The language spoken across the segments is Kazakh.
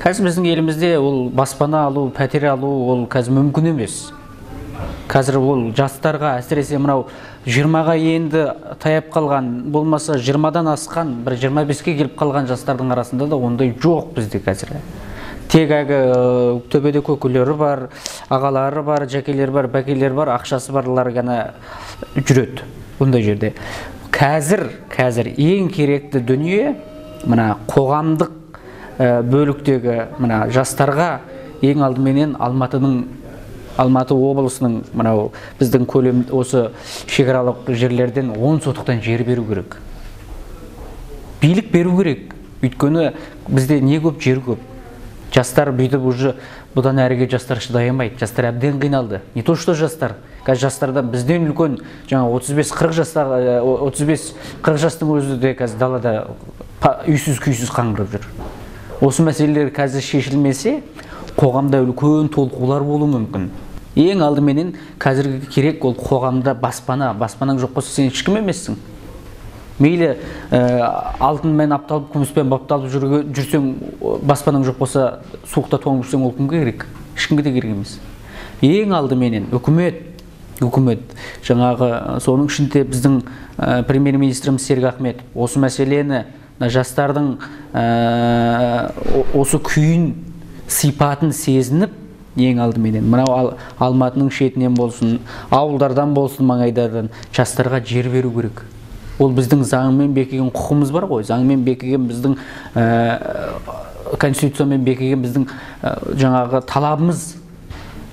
Қазір біздің елімізде ол баспана алу, пәтер алу ол қазір мүмкін емес. Қазір ол жастарға, әсіресе мынау 20-ға енді таяп қалған, болмаса 20-дан асқан, бір 25-ке келіп қалған жастардың арасында да ондай жоқ бізде қазір. Тек әлгі төбеде көкелері бар, ағалары бар, жәкелері бар, бәкелері бар, ақшасы барлар ғана жүреді ондай жерде. Қазір ең керекті дүние мына қоғамдық бөліктегі мына жастарға ең алдыменен Алматы облысының мынау біздің көлем осы шекаралық жерлерден 10 сотықтан жер беру керек. Билік беру керек. Өйткені бізде не көп, жер көп. Жастар бүйтіп уже бұдан әріге жастар шыдай алмайды. Жастар әбден қиналды. Не то что жастар. Қазір жастардан бізден үлкен жаңа 35-40 жастағы 35-40 жастың өзі де қазір далада үйсіз күйсіз қаңғырып жүр. Осы мәселелер қазір шешілмесе, қоғамда үлкен толқулар болуы мүмкін. Ең алдыменен қазіргі керек ол қоғамда баспана. Баспанаң жоқ болса сен ешкім емессің. Мейлі алтынмен апталып, күміспен бапталып жүрсең, баспанаң жоқ болса, суықта тоңып жүрсең, ол кімге керек? Ешкімге де керек емес. Ең алдыменен үкімет жаңағы соның ішінде біздің премьер-министріміз Серік Ахметов осы мәселені, жастардың осы күйін, сипатын сезініп, ең алдыменен мынау Алматының шетінен болсын, ауылдардан болсын, маңайдардан жастарға жер беру керек. Ол біздің заңмен бекіген құқымыз бар ғой, заңмен бекіген біздің конституциямен бекіген біздің жаңағы талабымыз.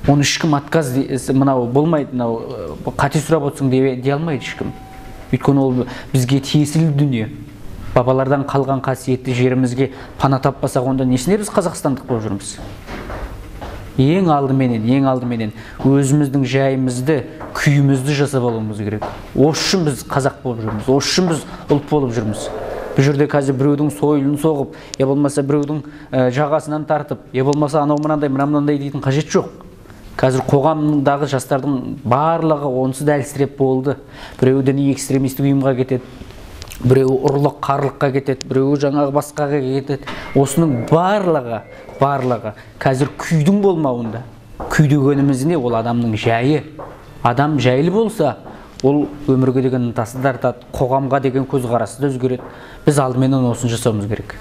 Оны ешкім отказ, мынау болмайды, мынау қате сұрап отырсың дей алмайды ешкім. Өйткені ол бізге тиесілі дүние. Бабалардан қалған қасиетті жерімізге пана таппасақ, онда несіне біз қазақстандық болып жүрміз? Ең алдыменен өзіміздің жайымызды, күйімізді жасап алуымыз керек. Осы үшін біз қазақ болып жүрміз, осы үшін біз ұлт болып жүрміз. Бұл жерде қазір біреудің сойылын соғып, я болмаса біреудің жағасынан тартып, я болмаса анау мынандай, мынау мынандай дейтін қажет жоқ. Қазір қоғамдағы жастардың барлығы онсыз да әлсіреп болды. Біреуі діни экстремистік ұйымға кетеді, біреуі ұрлық, қарлыққа кетеді, біреуі жаңағы басқаға кетеді. Осының барлығы қазір күйдің болмауында. Күй дегеніміз не? Ол адамның жайы. Адам жайлы болса, ол өмірге деген ынтасы да артады, қоғамға деген көзқарасы да өзгереді. Біз алдыменен осыны жасауымыз керек.